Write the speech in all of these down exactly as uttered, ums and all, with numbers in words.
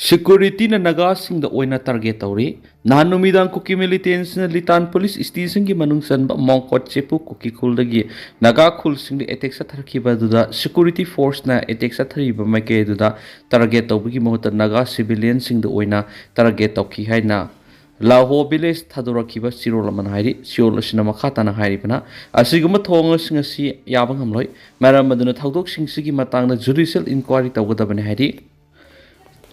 ꯁꯦꯀ꯭ꯌꯨꯔꯤꯇꯤꯅ ꯅꯥꯒꯥꯁꯤꯡꯗ ꯑꯣꯏꯅ ꯇꯥꯔꯒꯦꯠ ꯇꯧꯔꯤ꯫ ꯅꯍꯥꯟ ꯅꯨꯃꯤꯗꯥꯡ ꯀꯨꯀꯤ ꯃꯤꯂꯤꯇꯦꯟꯁꯤꯅ ꯂꯤꯇꯥꯟ ꯄꯨꯂꯤꯁ ꯁ꯭ꯇꯦꯁꯟꯒꯤ ꯃꯅꯨꯡ ꯆꯟꯕ ꯃꯣꯡꯀꯣꯠ ꯆꯦꯄꯨ ꯀꯨꯀꯤ ꯈꯨꯜꯗꯒꯤ ꯅꯥꯒꯥ ꯈꯨꯜꯁꯤꯡꯗ ꯑꯦꯇꯦꯛ ꯆꯠꯊꯔꯛꯈꯤꯕ ꯑꯗꯨꯗ ꯁꯦꯀ꯭ꯌꯨꯔꯤꯇꯤ ꯐꯣꯔꯁꯅ ꯑꯦꯇꯦꯛ ꯆꯠꯊꯔꯤꯕ ꯃꯥꯏꯀꯩ ꯑꯗꯨꯗ ꯇꯥꯔꯒꯦꯠ ꯇꯧꯕꯒꯤ ꯃꯍꯨꯠꯇ ꯅꯥꯒꯥ ꯁꯤꯚꯤꯂꯤꯌꯟꯁꯤꯡꯗ ꯑꯣꯏꯅ ꯇꯥꯔꯒꯦꯠ ꯇꯧꯈꯤ ꯍꯥꯏꯅ ꯂꯥꯍꯣ ꯚꯤꯂꯦꯖ ꯊꯥꯗꯣꯔꯛꯈꯤꯕ ꯆꯦꯔꯣꯜ ꯑꯃꯅ ꯍꯥꯏꯔꯤ꯫ ꯆꯦꯔꯣꯜ ꯑꯁꯤꯅ ꯃꯈꯥ ꯇꯥꯅ ꯍꯥꯏꯔꯤꯕꯅ, ꯑꯁꯤꯒꯨꯝꯕ ꯊꯧꯑꯣꯡꯁꯤꯡ ꯑꯁꯤ ꯌꯥꯕ ꯉꯝꯂꯣꯏ꯫ ꯃꯔꯝ ꯑꯗꯨꯅ ꯊꯧꯗꯣꯛꯁꯤꯡꯁꯤꯒꯤ ꯃꯇꯥꯡꯗ ꯖꯨꯗꯤꯁꯤꯌꯦꯜ ꯏꯟꯀ꯭ꯋꯥꯏꯔꯤ ꯇꯧꯒꯗꯕꯅꯤ ꯍꯥꯏꯔꯤ꯫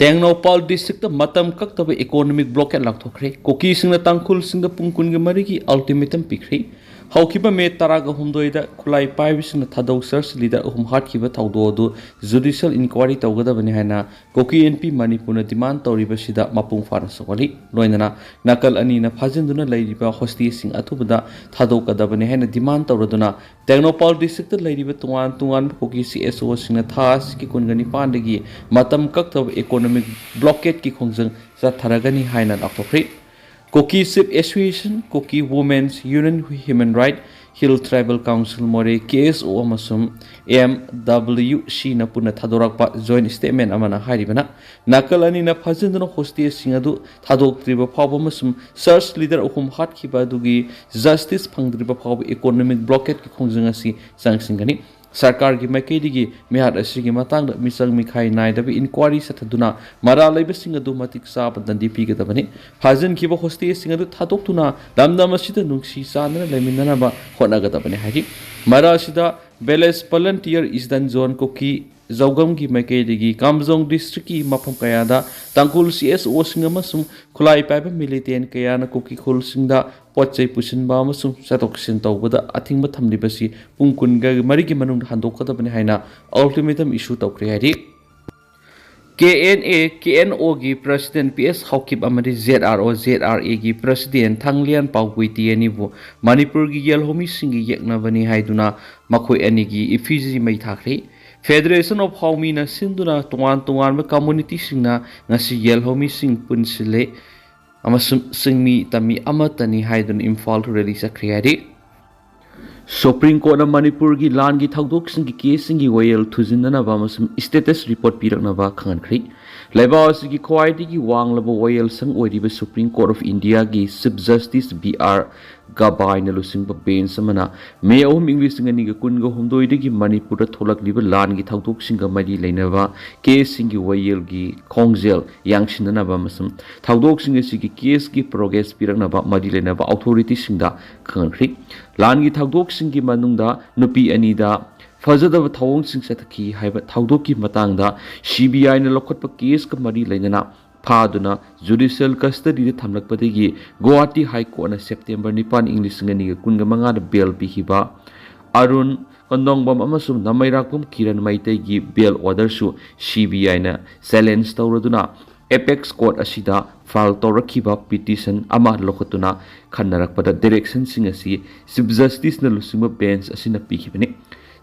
ꯇꯦꯡꯅꯧꯄꯥꯜ ꯗꯤꯁꯇ꯭ꯔꯤꯛꯇ ꯃꯇꯝ ꯀꯛꯇꯕ ꯏꯀꯣꯅꯣꯃꯤꯛ ꯕ꯭ꯂꯣꯀꯦꯠ ꯂꯥꯎꯊꯣꯛꯈ꯭ꯔꯦ꯫ ꯀꯨꯀꯤꯁꯤꯡꯅ ꯇꯥꯡꯈꯨꯜꯁꯤꯡꯗ ꯄꯨꯡ ꯀꯨꯟꯒ ꯃꯔꯤꯒꯤ ꯑꯜꯇꯤꯃꯦꯇꯝ ꯄꯤꯈ꯭ꯔꯦ꯫ ꯍꯧꯈꯤꯕ ꯃꯦ ꯇꯔꯥꯒ ꯍꯨꯝꯗꯣꯏꯗ ꯈꯨꯠꯂꯥꯏ ꯄꯥꯏꯕꯁꯤꯡꯅ ꯊꯥꯗꯣꯛ ꯆꯔꯆ ꯂꯤꯗꯔ ꯑꯍꯨꯝ ꯍꯥꯠꯈꯤꯕ ꯊꯧꯗꯣꯛ ꯑꯗꯨ ꯖꯨꯗꯤꯁꯤꯌꯦꯜ ꯏꯟꯀ꯭ꯋꯥꯏꯔꯤ ꯇꯧꯒꯗꯕꯅꯤ ꯍꯥꯏꯅ ꯀꯨꯀꯤ ꯑꯦꯟ ꯄꯤ ꯃꯅꯤꯄꯨꯔꯅ ꯗꯤꯃꯥꯟ ꯇꯧꯔꯤꯕꯁꯤꯗ ꯃꯄꯨꯡ ꯐꯥꯅ ꯁꯧꯒꯠꯂꯤ꯫ ꯂꯣꯏꯅꯅ ꯅꯥꯀꯜ ꯑꯅꯤꯅ ꯐꯥꯖꯤꯟꯗꯨꯅ ꯂꯩꯔꯤꯕ ꯍꯣꯁꯇꯦꯖꯁꯤꯡ ꯑꯊꯨꯕꯗ ꯊꯥꯗꯣꯛꯀꯗꯕꯅꯤ ꯍꯥꯏꯅ ꯗꯤꯃꯥꯟ ꯇꯧꯔꯗꯨꯅ ꯇꯦꯡꯅꯧꯄꯥꯜ ꯗꯤꯁꯇ꯭ꯔꯤꯛꯇ ꯂꯩꯔꯤꯕ ꯇꯣꯉꯥꯟ ꯇꯣꯉꯥꯟꯕ ꯀꯨꯀꯤ ꯁꯤ ꯑꯦꯁ ꯑꯣꯁꯤꯡꯅ ꯊꯥ ꯑꯁꯤꯒꯤ ꯀꯨꯟꯒ ꯅꯤꯄꯥꯟꯗꯒꯤ ꯃꯇꯝ ꯀꯛꯇꯕ ꯏꯀꯣꯅꯣꯃꯤꯛ ꯕ꯭ꯂꯣꯀꯦꯠꯀꯤ ꯈꯣꯡꯖꯪ ꯆꯠꯊꯔꯒꯅꯤ ꯍꯥꯏꯅ ꯂꯥꯎꯊꯣꯛꯈ꯭ꯔꯤ꯫ Kuki chief association, Kuki women's union, human right, hill tribal council Moreh, K ꯑꯦꯁ ꯑꯣ ꯑꯃꯁꯨꯡ ꯑꯦꯝ ꯗꯕ꯭ꯂꯤꯌꯨ ꯁꯤꯅ ꯄꯨꯟꯅ ꯊꯥꯗꯣꯔꯛꯄ ꯖꯣꯏꯟ ꯁ꯭ꯇꯦꯠꯃꯦꯟ ꯑꯃꯅ ꯍꯥꯏꯔꯤꯕꯅ, ꯅꯥꯀꯜ ꯑꯅꯤꯅ ꯐꯥꯖꯤꯟꯗꯨꯅ ꯍꯣꯁꯇꯦꯖꯁꯤꯡ ꯑꯗꯨ ꯊꯥꯗꯣꯛꯇ꯭ꯔꯤꯕ ꯐꯥꯎꯕ ꯑꯃꯁꯨꯡ ꯆꯔꯆ ꯂꯤꯗꯔ ꯑꯍꯨꯝ ꯍꯥꯠꯈꯤꯕ ꯑꯗꯨꯒꯤ ꯖꯁꯇꯤꯁ ꯐꯪꯗ꯭ꯔꯤꯕ ꯐꯥꯎꯕ ꯏꯀꯣꯅꯣꯃꯤꯛ ꯕ꯭ꯂꯣꯀꯦꯠꯀꯤ ꯈꯣꯡꯖꯪ ꯑꯁꯤ ꯆꯪꯁꯤꯟꯒꯅꯤ꯫ ꯁꯔꯀꯥꯔꯒꯤ ꯃꯥꯏꯀꯩꯗꯒꯤ ꯃꯤꯍꯥꯠ ꯑꯁꯤꯒꯤ ꯃꯇꯥꯡꯗ ꯃꯤꯆꯪ ꯃꯤꯈꯥꯏ ꯅꯥꯏꯗꯕ ꯏꯟꯀ꯭ꯋꯥꯏꯔꯤ ꯆꯠꯊꯗꯨꯅ ꯃꯔꯥꯜ ꯂꯩꯕꯁꯤꯡ ꯑꯗꯨ ꯃꯇꯤꯛ ꯆꯥꯕ ꯗꯟꯗꯤ ꯄꯤꯒꯗꯕꯅꯤ꯫ ꯐꯥꯖꯤꯟꯈꯤꯕ ꯍꯣꯁꯇꯦꯖꯁꯤꯡ ꯑꯗꯨ ꯊꯥꯗꯣꯛꯇꯨꯅ ꯂꯝꯗꯝ ꯑꯁꯤꯗ ꯅꯨꯡꯁꯤ ꯆꯥꯟꯅꯅ ꯂꯩꯃꯤꯟꯅꯅꯕ ꯍꯣꯠꯅꯒꯗꯕꯅꯤ ꯍꯥꯏꯔꯤ꯫ ꯃꯔꯛ ꯑꯁꯤꯗ ꯚꯤꯂꯦꯖ ꯚꯣꯂꯟꯇꯤꯌꯔ ꯏꯁꯇꯔꯟ ꯖꯣꯟ ꯀꯨꯀꯤ ꯖꯧꯒꯝꯒꯤ ꯃꯥꯏꯀꯩꯗꯒꯤ ꯀꯥꯝꯖꯣꯡ ꯗꯤꯁꯇ꯭ꯔꯤꯛꯀꯤ ꯃꯐꯝ ꯀꯌꯥꯗ ꯇꯥꯡꯈꯨꯜ ꯁꯤ ꯑꯦꯁ ꯑꯣꯁꯤꯡ ꯑꯃꯁꯨꯡ ꯈꯨꯠꯂꯥꯏ ꯄꯥꯏꯕ ꯃꯤꯂꯤꯇꯦꯟ ꯀꯌꯥꯅ ꯀꯨꯀꯤ ꯈꯨꯜꯁꯤꯡꯗ ꯄꯣꯠ ꯆꯩ ꯄꯨꯁꯤꯟꯕ ꯑꯃꯁꯨꯡ ꯆꯠꯊꯣꯛ ꯆꯠꯁꯤꯟ ꯇꯧꯕꯗ ꯑꯊꯤꯡꯕ ꯊꯝꯂꯤꯕꯁꯤ ꯄꯨꯡ ꯀꯨꯟꯒ ꯃꯔꯤꯒꯤ ꯃꯅꯨꯡꯗ ꯍꯟꯗꯣꯛꯀꯗꯕꯅꯤ ꯍꯥꯏꯅ ꯑꯜꯇꯤꯃꯦꯇꯝ ꯏꯁꯨ ꯇꯧꯈ꯭ꯔꯦ ꯍꯥꯏꯔꯤ꯫ ꯀꯦ ꯑꯦꯟ ꯑꯦ, ꯀꯦ ꯑꯦꯟ ꯑꯣꯒꯤ ꯄ꯭ꯔꯁꯤꯗꯦꯟ ꯄꯤ ꯑꯦꯁ ꯍꯥꯎꯀꯤꯞ ꯑꯃꯗꯤ ꯖꯦꯠ ꯑꯥꯔ ꯑꯣ, ꯖꯦꯠ ꯑꯥꯔ ꯑꯦꯒꯤ ꯄ꯭ꯔꯁꯤꯗꯦꯟ ꯊꯥꯡꯂꯤꯌꯥꯟ ꯄꯥꯎꯒꯨꯏꯇꯤ ꯑꯅꯤꯕꯨ ꯃꯅꯤꯄꯨꯔꯒꯤ ꯌꯦꯜꯍꯧꯃꯤꯁꯤꯡꯒꯤ ꯌꯦꯛꯅꯕꯅꯤ ꯍꯥꯏꯗꯨꯅ ꯃꯈꯣꯏ ꯑꯅꯤꯒꯤ ꯏꯐꯤꯖꯤ ꯃꯩ ꯊꯥꯈ꯭ꯔꯤ꯫ ꯐꯦꯗꯔꯦꯁꯟ ꯑꯣꯐ ꯍꯥꯎꯃꯤꯅ ꯁꯤꯟꯗꯨꯅ ꯇꯣꯉꯥꯟ ꯇꯣꯉꯥꯟꯕ ꯀꯝꯃꯨꯅꯤꯇꯤꯁꯤꯡꯅ ꯉꯁꯤ ꯌꯦꯜꯍꯧꯃꯤꯁꯤꯡ ꯄꯨꯟꯁꯤꯜꯂꯦ ꯑꯃꯁꯨꯡ ꯆꯤꯡꯃꯤ ꯇꯝꯃꯤ ꯑꯃꯠꯇꯅꯤ ꯍꯥꯏꯗꯨꯅ ꯏꯝꯐꯥꯜ ꯔꯦꯂꯤ ꯆꯠꯈ꯭ꯔꯦ ꯍꯥꯏꯔꯤ꯫ ꯁꯨꯄ꯭ꯔꯤꯝ ꯀꯣꯔꯠꯅ ꯃꯅꯤꯄꯨꯔꯒꯤ ꯂꯥꯟꯒꯤ ꯊꯧꯗꯣꯛꯁꯤꯡꯒꯤ ꯀꯦꯁꯁꯤꯡꯒꯤ ꯋꯥꯌꯦꯜ ꯊꯨꯖꯤꯟꯅꯅꯕ ꯑꯃꯁꯨꯡ ꯁ꯭ꯇꯦꯇꯁ ꯔꯤꯄꯣꯔꯠ ꯄꯤꯔꯛꯅꯕ ꯈꯪꯍꯟꯈ꯭ꯔꯤ꯫ ꯂꯩꯕꯥꯛ ꯑꯁꯤꯒꯤ ꯈ꯭ꯋꯥꯏꯗꯒꯤ ꯋꯥꯡꯂꯕ ꯋꯥꯌꯦꯜ ꯁꯪ ꯑꯣꯏꯔꯤꯕ ꯁꯨꯄ꯭ꯔꯤꯝ ꯀꯣꯔꯠ ꯑꯣꯐ ꯏꯟꯗꯤꯌꯥꯒꯤ ꯆꯤꯐ ꯖꯁꯇꯤꯁ ꯕꯤ ꯑꯥꯔ ꯒꯕꯥꯏꯅ ꯂꯨꯆꯤꯡꯕ ꯕꯦꯟꯆ ꯑꯃꯅ ꯃꯦ ꯑꯍꯨꯝ, ꯏꯪ ꯂꯤꯁꯤꯡ ꯑꯅꯤꯒ ꯀꯨꯟꯒ ꯍꯨꯝꯗꯣꯏꯗꯒꯤ ꯃꯅꯤꯄꯨꯔꯗ ꯊꯣꯛꯂꯛꯂꯤꯕ ꯂꯥꯟꯒꯤ ꯊꯧꯗꯣꯛꯁꯤꯡꯒ ꯃꯔꯤ ꯂꯩꯅꯕ ꯀꯦꯁꯁꯤꯡꯒꯤ ꯋꯥꯌꯦꯜꯒꯤ ꯈꯣꯡꯖꯦꯜ ꯌꯥꯡꯁꯤꯟꯅꯅꯕ ꯑꯃꯁꯨꯡ ꯊꯧꯗꯣꯛꯁꯤꯡ ꯑꯁꯤꯒꯤ ꯀꯦꯁꯀꯤ ꯄ꯭ꯔꯣꯒ꯭ꯔꯦꯁ ꯄꯤꯔꯛꯅꯕ ꯃꯔꯤ ꯂꯩꯅꯕ ꯑꯣꯊꯣꯔꯤꯇꯤꯁꯤꯡꯗ ꯈꯪꯍꯟꯈ꯭ꯔꯤ꯫ ꯂꯥꯟꯒꯤ ꯊꯧꯗꯣꯛꯁꯤꯡꯒꯤ ꯃꯅꯨꯡꯗ ꯅꯨꯄꯤ ꯑꯅꯤꯗ ꯐꯖꯗꯕ ꯊꯧꯑꯣꯡꯁꯤꯡ ꯆꯠꯊꯈꯤ ꯍꯥꯏꯕ ꯊꯧꯗꯣꯛꯀꯤ ꯃꯇꯥꯡꯗ ꯁꯤ ꯕꯤ ꯑꯥꯏꯅ ꯂꯧꯈꯠꯄ ꯀꯦꯁꯀ ꯃꯔꯤ ꯂꯩꯅꯅ ꯐꯥꯗꯨꯅ ꯖꯨꯗꯤꯁꯤꯌꯦꯜ ꯀꯁꯇꯗꯤꯗ ꯊꯝꯂꯛꯄꯗꯒꯤ ꯒꯨꯋꯥꯍꯥꯇꯤ ꯍꯥꯏ ꯀꯣꯔꯠꯅ ꯁꯦꯞꯇꯦꯝꯕꯔ ꯅꯤꯄꯥꯟ, ꯏꯪ ꯂꯤꯁꯤꯡ ꯑꯅꯤꯒ ꯀꯨꯟꯒ ꯃꯉꯥꯗ ꯕꯦꯜ ꯄꯤꯈꯤꯕ ꯑꯔꯨꯟ ꯀꯣꯟꯗꯣꯡꯕꯝ ꯑꯃꯁꯨꯡ ꯅꯃꯩꯔꯥꯛꯄꯝ ꯀꯤꯔꯟ ꯃꯩꯇꯩꯒꯤ ꯕꯦꯜ ꯑꯣꯔꯗꯔꯁꯨ ꯁꯤ ꯕꯤ ꯑꯥꯏꯅ ꯆꯦꯂꯦꯟꯖ ꯇꯧꯔꯗꯨꯅ ꯑꯦꯄꯦꯛꯁ ꯀꯣꯔꯠ ꯑꯁꯤꯗ ꯐꯥꯏꯜ ꯇꯧꯔꯛꯈꯤꯕ ꯄꯤꯇꯤꯁꯟ ꯑꯃ ꯂꯧꯈꯠꯇꯨꯅ ꯈꯟꯅꯔꯛꯄꯗ ꯗꯤꯔꯦꯛꯁꯟꯁꯤꯡ ꯑꯁꯤ ꯆꯤꯐ ꯖꯁꯇꯤꯁꯅ ꯂꯨꯆꯤꯡꯕ ꯕꯦꯟꯆ ꯑꯁꯤꯅ ꯄꯤꯈꯤꯕꯅꯤ꯫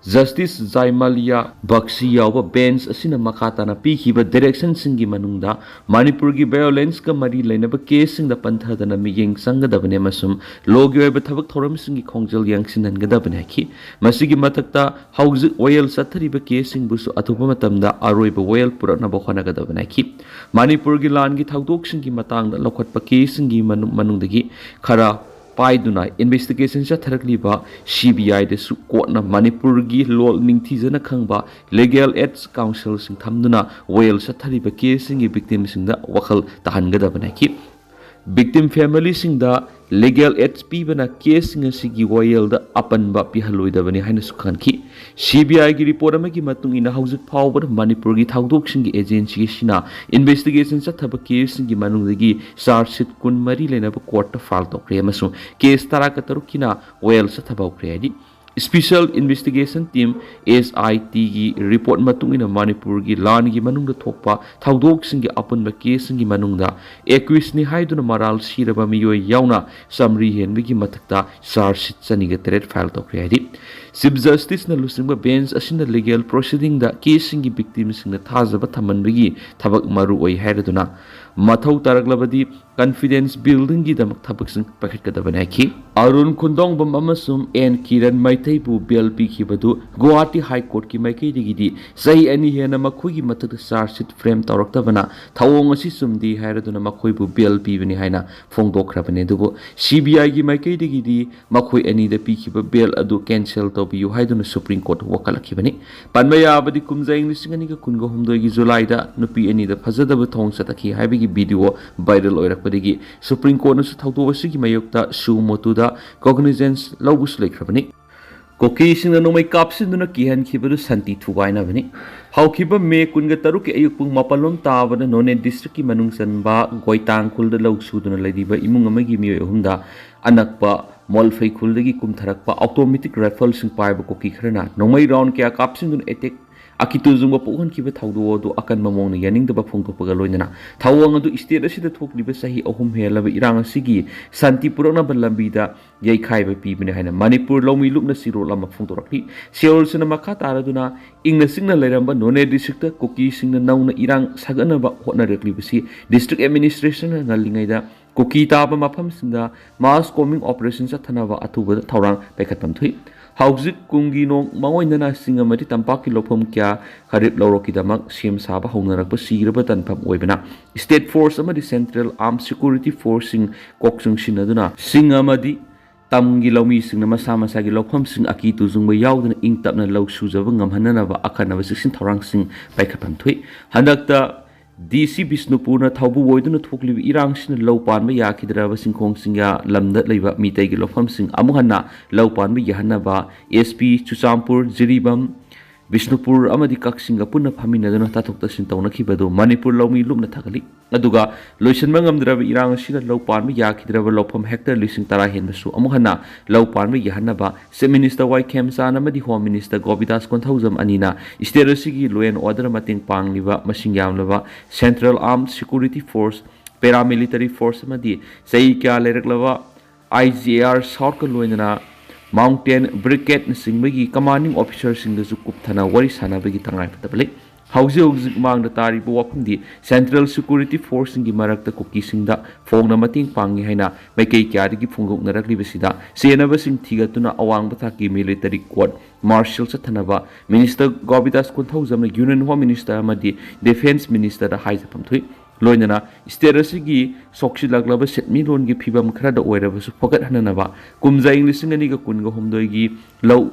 ꯖꯁꯇꯤꯁ ꯖꯥꯏꯃꯥꯂꯤꯌꯥ ꯕꯛꯁꯤ ꯌꯥꯎꯕ ꯕꯦꯟꯆ ꯑꯁꯤꯅ ꯃꯈꯥ ꯇꯥꯅ ꯄꯤꯈꯤꯕ ꯗꯤꯔꯦꯛꯁꯟꯁꯤꯡꯒꯤ ꯃꯅꯨꯡꯗ ꯃꯅꯤꯄꯨꯔꯒꯤ ꯚꯥꯏꯑꯣꯂꯦꯟꯁꯀ ꯃꯔꯤ ꯂꯩꯅꯕ ꯀꯦꯁꯁꯤꯡꯗ ꯄꯟꯊꯗꯅ ꯃꯤꯠꯌꯦꯡ ꯆꯪꯒꯗꯕꯅꯤ ꯑꯃꯁꯨꯡ ꯂꯣꯒꯤ ꯑꯣꯏꯕ ꯊꯕꯛ ꯊꯧꯔꯝꯁꯤꯡꯒꯤ ꯈꯣꯡꯖꯦꯜ ꯌꯥꯡꯁꯤꯟꯍꯟꯒꯗꯕꯅꯤ ꯍꯥꯏꯈꯤ꯫ ꯃꯁꯤꯒꯤ ꯃꯊꯛꯇ ꯍꯧꯖꯤꯛ ꯋꯥꯌꯦꯜ ꯆꯠꯊꯔꯤꯕ ꯀꯦꯁꯁꯤꯡꯕꯨꯁꯨ ꯑꯊꯨꯕ ꯃꯇꯝꯗ ꯑꯔꯣꯏꯕ ꯋꯥꯌꯦꯜ ꯄꯨꯔꯛꯅꯕ ꯍꯣꯠꯅꯒꯗꯕꯅꯤ ꯍꯥꯏꯈꯤ꯫ ꯃꯅꯤꯄꯨꯔꯒꯤ ꯂꯥꯟꯒꯤ ꯊꯧꯗꯣꯛꯁꯤꯡꯒꯤ ꯃꯇꯥꯡꯗ ꯂꯧꯈꯠꯄ ꯀꯦꯁꯁꯤꯡꯒꯤ ꯃꯅꯨꯡ-, ꯃꯅꯨꯡꯗꯒꯤ ꯈꯔ ꯄꯥꯏꯗꯨꯅ ꯏꯟꯚꯦꯁꯇꯤꯒꯦꯁꯟ ꯆꯠꯊꯔꯛꯂꯤꯕ ꯁꯤ ꯕꯤ ꯑꯥꯏꯗꯁꯨ ꯀꯣꯔꯠꯅ ꯃꯅꯤꯄꯨꯔꯒꯤ ꯂꯣꯜ ꯅꯤꯡꯊꯤꯖꯅ ꯈꯪꯕ ꯂꯤꯒꯦꯜ ꯑꯦꯗꯁ ꯀꯥꯎꯟꯁꯤꯜꯁꯤꯡ ꯊꯝꯗꯨꯅ ꯋꯥꯌꯦꯜ ꯆꯠꯊꯔꯤꯕ ꯀꯦꯁꯁꯤꯡꯒꯤ ꯚꯤꯛꯇꯤꯝꯁꯤꯡꯗ ꯋꯥꯈꯜ ꯇꯥꯍꯟꯒꯗꯕꯅꯤ ꯍꯥꯏꯈꯤ꯫ ꯚꯤꯛꯇꯤꯝ ꯐꯦꯃꯤꯂꯤꯁꯤꯡꯗ ꯂꯤꯒꯦꯜ ꯑꯦꯗꯁ ꯄꯤꯕꯅ ꯀꯦꯁꯁꯤꯡ ꯑꯁꯤꯒꯤ ꯋꯥꯌꯦꯜꯗ ꯑꯄꯟꯕ ꯄꯤꯍꯜꯂꯣꯏꯗꯕꯅꯤ ꯍꯥꯏꯅꯁꯨ ꯈꯪꯍꯟꯈꯤ꯫ ꯁꯤ ꯕꯤ ꯑꯥꯏꯒꯤ ꯔꯤꯄꯣꯔꯠ ꯑꯃꯒꯤ ꯃꯇꯨꯡ ꯏꯟꯅ ꯍꯧꯖꯤꯛ ꯐꯥꯎꯕꯗ ꯃꯅꯤꯄꯨꯔꯒꯤ ꯊꯧꯗꯣꯛꯁꯤꯡꯒꯤ ꯑꯦꯖꯦꯟꯁꯤ ꯑꯁꯤꯅ ꯏꯟꯚꯦꯁꯇꯤꯒꯦꯁꯟ ꯆꯠꯊꯕ ꯀꯦꯁꯁꯤꯡꯒꯤ ꯃꯅꯨꯡꯗꯒꯤ ꯆꯥꯔꯖ ꯁꯤꯠ ꯀꯨꯟꯃꯔꯤ ꯂꯩꯅꯕ ꯀꯣꯔꯠꯇ ꯐꯥꯏꯜ ꯇꯧꯈ꯭ꯔꯦ ꯑꯃꯁꯨꯡ ꯀꯦꯁ ꯇꯔꯥꯒ ꯇꯔꯨꯛꯀꯤꯅ ꯋꯥꯌꯦꯜ ꯆꯠꯊꯕ ꯍꯧꯈ꯭ꯔꯦ ꯍꯥꯏꯗꯤ ꯁ꯭ꯄꯤꯁꯦꯜ ꯏꯟꯚꯦꯁꯇꯤꯒꯦꯁꯟ ꯇꯤꯝ, ꯑꯦꯁ ꯑꯥꯏ ꯇꯤꯒꯤ ꯔꯤꯄꯣꯔꯠ ꯃꯇꯨꯡ ꯏꯟꯅ ꯃꯅꯤꯄꯨꯔꯒꯤ ꯂꯥꯟꯒꯤ ꯃꯅꯨꯡꯗ ꯊꯣꯛꯄ ꯊꯧꯗꯣꯛꯁꯤꯡꯒꯤ ꯑꯄꯨꯟꯕ ꯀꯦꯁꯁꯤꯡꯒꯤ ꯃꯅꯨꯡꯗ ꯑꯦꯀ꯭ꯌꯨꯁꯅꯤ ꯍꯥꯏꯗꯨꯅ ꯃꯔꯥꯜ ꯁꯤꯔꯕ ꯃꯤꯑꯣꯏ ꯌꯥꯎꯅ ꯆꯥꯃꯔꯤ ꯍꯦꯟꯕꯒꯤ ꯃꯊꯛꯇ ꯆꯥꯔꯖ ꯁꯤꯠ ꯆꯅꯤꯒ ꯇꯔꯦꯠ ꯐꯥꯏꯜ ꯇꯧꯈ꯭ꯔꯦ ꯍꯥꯏꯗꯤ ꯆꯤꯐ ꯖꯁꯇꯤꯁꯅ ꯂꯨꯆꯤꯡꯕ ꯕꯦꯟꯆ ꯑꯁꯤꯅ ꯂꯤꯒꯦꯜ ꯄ꯭ꯔꯣꯁꯤꯗꯤꯡꯗ ꯀꯦꯁꯁꯤꯡꯒꯤ ꯚꯤꯛꯇꯤꯝꯁꯤꯡꯅ ꯊꯥꯖꯕ ꯊꯝꯍꯟꯕꯒꯤ ꯊꯕꯛ ꯃꯔꯨ ꯑꯣꯏ ꯍꯥꯏꯔꯗꯨꯅ ꯃꯊꯧ ꯇꯥꯔꯛꯂꯕꯗꯤ confidence buildingꯒꯤꯗꯃꯛ ꯊꯕꯛꯁꯤꯡ ꯄꯥꯏꯈꯠꯀꯗꯕꯅꯤ ꯍꯥꯏꯈꯤ꯫ ꯑꯔꯨꯟ ꯈꯨꯟꯗꯣꯡꯕꯝ ꯑꯃꯁꯨꯡ ꯑꯦꯟ ꯀꯤꯔꯟ ꯃꯩꯇꯩꯕꯨ bail ꯄꯤꯈꯤꯕꯗꯨ ꯒꯨꯋꯥꯍꯥꯇꯤ High Courtꯀꯤ ꯃꯥꯏꯀꯩꯗꯒꯤꯗꯤ ꯆꯍꯤ ꯑꯅꯤ ꯍꯦꯟꯅ ꯃꯈꯣꯏꯒꯤ ꯃꯊꯛꯇ charge sheet frame ꯇꯧꯔꯛꯇꯕꯅ ꯊꯧꯑꯣꯡ ꯑꯁꯤ ꯆꯨꯝꯗꯦ ꯍꯥꯏꯔꯗꯨꯅ ꯃꯈꯣꯏꯕꯨ bail ꯄꯤꯕꯅꯤ ꯍꯥꯏꯅ ꯐꯣꯡꯗꯣꯛꯈ꯭ꯔꯕꯅꯤ꯫ ꯑꯗꯨꯕꯨ CBIꯒꯤ ꯃꯥꯏꯀꯩꯗꯒꯤꯗꯤ ꯃꯈꯣꯏ ꯑꯅꯤꯗ ꯄꯤꯈꯤꯕ bail ꯑꯗꯨ cancel ꯇꯧꯕꯤꯌꯨ ꯍꯥꯏꯗꯨꯅ Supreme Court ꯋꯥꯀꯠꯂꯛꯈꯤꯕꯅꯤ꯫ ꯄꯟꯕ ꯌꯥꯕꯗꯤ ꯀꯨꯝꯖꯥ ꯏꯪ ꯂꯤꯁꯤꯡ ꯑꯅꯤꯒ ꯀꯨꯟꯒ ꯍꯨꯝꯗꯣꯏꯒꯤ Julyꯗ ꯅꯨꯄꯤ ꯑꯅꯤꯗ ꯐꯖꯗꯕ ꯊꯧꯑꯣꯡ ꯆꯠꯊꯈꯤ ꯍꯥꯏꯕꯒꯤ video viral ꯑꯣꯏꯔꯛꯄꯗꯒꯤ Supreme Courtꯅꯁꯨ ꯊꯧꯗꯣꯛ ꯑꯁꯤꯒꯤ ꯃꯥꯌꯣꯛꯇ suo motoꯗ cognizance ꯂꯧꯕꯁꯨ ꯂꯩꯈ꯭ꯔꯕꯅꯤ꯫ ꯀꯨꯀꯤꯁꯤꯡꯅ ꯅꯣꯡꯃꯩ ꯀꯥꯞꯁꯤꯟꯗꯨꯅ ꯀꯤꯍꯟꯈꯤꯕꯗꯨ ꯁꯥꯟꯇꯤ ꯊꯨꯒꯥꯏꯅꯕꯅꯤ꯫ ꯍꯧꯈꯤꯕ May ꯀꯨꯟꯒ ꯇꯔꯨꯛꯀꯤ ꯑꯌꯨꯛ ꯄꯨꯡ ꯃꯥꯄꯜ ꯂꯣꯝ ꯇꯥꯕꯗ ꯅꯣꯅꯦ districtꯀꯤ ꯃꯅꯨꯡ ꯆꯟꯕ ꯒꯣꯏꯇꯥꯡ ꯈꯨꯜꯗ ꯂꯧ ꯁꯨꯗꯨꯅ ꯂꯩꯔꯤꯕ ꯏꯃꯨꯡ ꯑꯃꯒꯤ ꯃꯤꯑꯣꯏ ꯑꯍꯨꯝꯗ ꯑꯅꯛꯄ ꯃꯣꯜꯐꯩ ꯈꯨꯜꯗꯒꯤ ꯀꯨꯝꯊꯔꯛꯄ automatic rifleꯁꯤꯡ ꯄꯥꯏꯕ ꯀꯨꯀꯤ ꯈꯔꯅ ꯅꯣꯡꯃꯩ round ꯀꯌꯥ ꯀꯥꯞꯁꯤꯟꯗꯨꯅ attack ꯑꯀꯤꯇꯨ ꯆꯨꯡꯕ ꯄꯣꯛꯍꯟꯈꯤꯕ ꯊꯧꯗꯣꯛ ꯑꯗꯨ ꯑꯀꯟꯕ ꯃꯑꯣꯡꯗ ꯌꯥꯅꯤꯡꯗꯕ ꯐꯣꯡꯗꯣꯛꯄꯒ ꯂꯣꯏꯅꯅ ꯊꯧꯑꯣꯡ ꯑꯗꯨ state ꯑꯁꯤꯗ ꯊꯣꯛꯂꯤꯕ ꯆꯍꯤ ꯑꯍꯨꯝ ꯍꯦꯜꯂꯕ ꯏꯔꯥꯡ ꯑꯁꯤꯒꯤ ꯁꯥꯟꯇꯤ ꯄꯨꯔꯛꯅꯕ ꯂꯝꯕꯤꯗ ꯌꯩꯈꯥꯏꯕ ꯄꯤꯕꯅꯤ ꯍꯥꯏꯅ ꯃꯅꯤꯄꯨꯔ ꯂꯧꯃꯤ ꯂꯨꯞꯅ ꯆꯤꯔꯣꯜ ꯑꯃ ꯐꯣꯡꯗꯣꯔꯛꯂꯤ꯫ ꯁꯤꯑꯣꯜꯁꯤꯅ ꯃꯈꯥ ꯇꯥꯔꯗꯨꯅ ꯏꯪꯅ ꯆꯤꯛꯅ ꯂꯩꯔꯝꯕ ꯅꯣꯅꯦ districtꯇ ꯀꯨꯀꯤꯁꯤꯡꯅ ꯅꯧꯅ ꯏꯔꯥꯡ ꯁꯥꯒꯠꯅꯕ ꯍꯣꯠꯅꯔꯛꯂꯤꯕꯁꯤ district administrationꯅ ꯉꯜꯂꯤꯉꯩꯗ ꯀꯨꯀꯤ ꯇꯥꯕ ꯃꯐꯝꯁꯤꯡꯗ mass combing operation ꯆꯠꯊꯅꯕ ꯑꯊꯨꯕꯗ ꯊꯧꯔꯥꯡ ꯄꯥꯏꯈꯠꯐꯝ ꯊꯣꯛꯏ꯫ ꯍꯧꯖꯤꯛ ꯀꯨꯝꯒꯤ ꯅꯣꯡ ꯃꯥꯡꯑꯣꯏꯅꯅ ꯆꯤꯡ ꯑꯃꯗꯤ ꯇꯝꯄꯥꯛꯀꯤ ꯂꯧꯐꯝ ꯀꯌꯥ ꯈꯔꯤꯞ ꯂꯧꯔꯣꯛꯀꯤꯗꯃꯛ ꯁꯦꯝ ꯁꯥꯕ ꯍꯧꯅꯔꯛꯄ ꯁꯤꯔꯕ ꯇꯟꯐꯝ ꯑꯣꯏꯕꯅ state force ꯑꯃꯗꯤ central armed security forceꯁꯤꯡ ꯀꯣꯛ ꯆꯨꯡꯁꯤꯟꯅꯗꯨꯅ ꯆꯤꯡ ꯑꯃꯗꯤ ꯇꯝꯒꯤ ꯂꯧꯃꯤꯁꯤꯡꯅ ꯃꯁꯥ ꯃꯁꯥꯒꯤ ꯂꯧꯐꯝꯁꯤꯡ ꯑꯀꯤ ꯇꯨꯖꯨꯡꯕ ꯌꯥꯎꯗꯅ ꯏꯪ ꯇꯞꯅ ꯂꯧ ꯁꯨꯖꯕ ꯉꯝꯍꯟꯅꯅꯕ ꯑꯈꯟꯅꯕ ꯆꯦꯛꯁꯤꯟ ꯊꯧꯔꯥꯡꯁꯤꯡ ꯄꯥꯏꯈꯠꯐꯝ ꯊꯣꯛꯏ꯫ ꯍꯟꯗꯛꯇ DC ꯕꯤꯁꯅꯨꯄꯨꯔꯅ ꯊꯧꯕꯨ ꯑꯣꯏꯗꯨꯅ ꯊꯣꯛꯂꯤꯕ ꯏꯔꯥꯡꯁꯤꯅ ꯂꯧ ꯄꯥꯟꯕ ꯌꯥꯈꯤꯗ꯭ꯔꯕ ꯆꯤꯡꯈꯣꯡ ꯆꯤꯡꯌꯥ ꯂꯝꯗ ꯂꯩꯕ ꯃꯤꯇꯩꯒꯤ ꯂꯧꯐꯝꯁꯤꯡ ꯑꯃꯨꯛ ꯍꯟꯅ ꯂꯧ ꯄꯥꯟꯕ ꯌꯥꯍꯟꯅꯕ SP ꯆꯨꯔꯆꯥꯟꯄꯨꯔ, ꯖꯤꯔꯤꯕꯥꯝ, ꯕꯤꯁꯅꯨꯄꯨꯔ ꯑꯃꯗꯤ ꯀꯛꯆꯤꯡꯒ ꯄꯨꯟꯅ ꯐꯝꯃꯤꯟꯅꯗꯨꯅ ꯇꯥꯊꯣꯛ ꯇꯥꯁꯤꯟ ꯇꯧꯅꯈꯤꯕꯗꯨ ꯃꯅꯤꯄꯨꯔ ꯂꯧꯃꯤ ꯂꯨꯞꯅ ꯊꯥꯒꯠꯂꯤ꯫ ꯑꯗꯨꯒ ꯂꯣꯏꯁꯤꯟꯕ ꯉꯝꯗ꯭ꯔꯕ ꯏꯔꯥꯡ ꯑꯁꯤꯅ ꯂꯧ ꯄꯥꯟꯕ ꯌꯥꯈꯤꯗ꯭ꯔꯕ ꯂꯧꯐꯝ hectare ꯂꯤꯁꯤꯡ ꯇꯔꯥ ꯍꯦꯟꯕꯁꯨ ꯑꯃꯨꯛ ꯍꯟꯅ ꯂꯧ ꯄꯥꯟꯕ ꯌꯥꯍꯟꯅꯕ Chief Minister ꯋꯥꯏ ꯈꯦꯝꯆꯥꯟ ꯑꯃꯗꯤ Home Minister ꯒꯣꯕꯤꯟꯗꯥꯁ ꯀꯣꯟꯊꯧꯖꯝ ꯑꯅꯤꯅ state ꯑꯁꯤꯒꯤ law and order ꯃꯇꯦꯡ ꯄꯥꯡꯂꯤꯕ ꯃꯁꯤꯡ ꯌꯥꯝꯂꯕ central armed security force, paramilitary force ꯑꯃꯗꯤ ꯆꯍꯤ ꯀꯌꯥ ꯂꯩꯔꯛꯂꯕ IGAR Southꯀ ꯂꯣꯏꯅꯅ Mountain Brigadeꯅꯆꯤꯡꯕꯒꯤ commanding officerꯁꯤꯡꯗꯁꯨ ꯀꯨꯞꯊꯅ ꯋꯥꯔꯤ ꯁꯥꯟꯅꯕꯒꯤ ꯇꯉꯥꯏꯐꯗꯕ ꯂꯩ꯫ ꯍꯧꯖꯤꯛ ꯍꯧꯖꯤꯛ ꯃꯥꯡꯗ ꯇꯥꯔꯤꯕ ꯋꯥꯐꯝꯗꯤ ꯁꯦꯟꯇ꯭ꯔꯦꯜ ꯁꯦꯀ꯭ꯌꯨꯔꯤꯇꯤ ꯐꯣꯔꯁꯁꯤꯡꯒꯤ ꯃꯔꯛꯇ ꯀꯨꯀꯤꯁꯤꯡꯗ ꯐꯣꯡꯅ ꯃꯇꯦꯡ ꯄꯥꯡꯏ ꯍꯥꯏꯅ ꯃꯥꯏꯀꯩ ꯀꯌꯥꯗꯒꯤ ꯐꯣꯡꯗꯣꯛꯅꯔꯛꯂꯤꯕꯁꯤꯗ ꯆꯦꯟꯅꯕꯁꯤꯡ ꯊꯤꯒꯠꯇꯨꯅ ꯑꯋꯥꯡꯕ ꯊꯥꯛꯀꯤ ꯃꯤꯂꯤꯇꯔꯤ ꯀꯣꯔꯠ ꯃꯥꯔꯁꯤꯌꯦꯜ ꯆꯠꯊꯅꯕ ꯃꯤꯅꯤꯁꯇꯔ ꯒꯣꯕꯤꯗꯥꯁ ꯀꯣꯟꯊꯧꯖꯝꯅ ꯌꯨꯅꯤꯌꯟ ꯍꯣꯝ ꯃꯤꯅꯤꯁꯇꯔ ꯑꯃꯗꯤ ꯗꯤꯐꯦꯟꯁ ꯃꯤꯅꯤꯁꯇꯔꯗ ꯍꯥꯏꯖꯐꯝ ꯊꯣꯛꯏ꯫ ꯂꯣꯏꯅꯅ ꯁ꯭ꯇꯦꯠ ꯑꯁꯤꯒꯤ ꯁꯣꯛꯆꯤꯜꯂꯛꯂꯕ ꯁꯦꯟꯃꯤꯠꯂꯣꯟꯒꯤ ꯐꯤꯕꯝ ꯈꯔꯗ ꯑꯣꯏꯔꯕꯁꯨ ꯐꯒꯠꯍꯟꯅꯅꯕ ꯀꯨꯝꯖꯥ ꯏꯪ ꯂꯤꯁꯤꯡ ꯑꯅꯤꯒ ꯀꯨꯟꯒ ꯍꯨꯝꯗꯣꯏꯒꯤ ꯂꯧ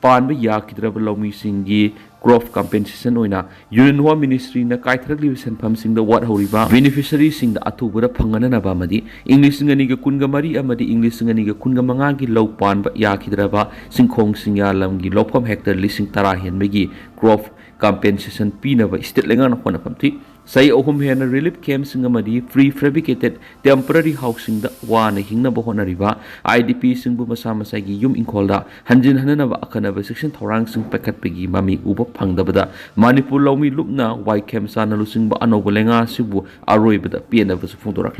ꯄꯥꯟꯕ ꯌꯥꯈꯤꯗ꯭ꯔꯕ ꯂꯧꯃꯤꯁꯤꯡꯒꯤ ꯀ꯭ꯔꯣꯞ ꯀꯝꯄꯦꯟꯁꯦꯁꯟ ꯑꯣꯏꯅ ꯌꯨꯅꯤꯌꯟ ꯍꯣꯝ ꯃꯤꯅꯤꯁꯇ꯭ꯔꯤꯅ ꯀꯥꯏꯊꯔꯛꯂꯤꯕ ꯁꯦꯟꯐꯝꯁꯤꯡꯗ ꯋꯥꯠꯍꯧꯔꯤꯕ ꯕꯦꯅꯤꯐꯤꯁꯔꯤꯁꯤꯡꯗ ꯑꯊꯨꯕꯗ ꯐꯪꯍꯟꯅꯅꯕ ꯑꯃꯗꯤ ꯏꯪ ꯂꯤꯁꯤꯡ ꯑꯅꯤꯒ ꯀꯨꯟꯒ ꯃꯔꯤ ꯑꯃꯗꯤ ꯏꯪ ꯂꯤꯁꯤꯡ ꯑꯅꯤꯒ ꯀꯨꯟꯒ ꯃꯉꯥꯒꯤ ꯂꯧ ꯄꯥꯟꯕ ꯌꯥꯈꯤꯗ꯭ꯔꯕ ꯆꯤꯡꯈꯣꯡ ꯆꯤꯡꯌꯥ ꯂꯝꯒꯤ ꯂꯧꯐꯝ ꯍꯦꯛꯇꯔ ꯂꯤꯁꯤꯡ ꯇꯔꯥ ꯍꯦꯟꯕꯒꯤ ꯀ꯭ꯔꯣꯞ ꯀꯝꯄꯦꯟꯁꯦꯁꯟ ꯄꯤꯅꯕ ꯁ꯭ꯇꯦꯠ ꯂꯩꯉꯥꯛꯅ ꯍꯣꯠꯅꯐꯝ ꯊꯣꯛꯏ꯫ ꯆꯍꯤ ꯑꯍꯨꯝ ꯍꯦꯟꯅ ꯔꯤꯂꯤꯐ ꯀꯦꯝꯞꯁꯤꯡ ꯑꯃꯗꯤ ꯄ꯭ꯔꯤ ꯐꯦꯕ꯭ꯔꯤꯀꯦꯇꯦꯠ ꯇꯦꯝꯄꯔꯔꯤ ꯍꯥꯎꯁꯤꯡꯗ ꯋꯥꯅ ꯍꯤꯡꯅꯕ ꯍꯣꯠꯅꯔꯤꯕ ꯑꯥꯏ ꯗꯤ ꯄꯤꯁꯤꯡꯕꯨ ꯃꯁꯥ ꯃꯁꯥꯒꯤ ꯌꯨꯝ ꯏꯪꯈꯣꯜꯗ ꯍꯟꯖꯤꯟ ꯍꯟꯅꯅꯕ ꯑꯈꯟꯅꯕ ꯆꯦꯛꯁꯤꯟ ꯊꯧꯔꯥꯡꯁꯤꯡ ꯄꯥꯏꯈꯠꯄꯒꯤ ꯃꯃꯤ ꯎꯕ ꯐꯪꯗꯕꯗ ꯃꯅꯤꯄꯨꯔ ꯂꯧꯃꯤ ꯂꯨꯞꯅ ꯋꯥꯏꯈꯦꯝ ꯆꯥꯅ ꯂꯨꯆꯤꯡꯕ ꯑꯅꯧꯕ ꯂꯩꯉꯥꯛ ꯑꯁꯤꯕꯨ ꯑꯔꯣꯏꯕꯗ ꯄꯦꯟꯗꯕꯁꯨ ꯐꯣꯡꯗꯣꯔꯛꯂꯤ꯫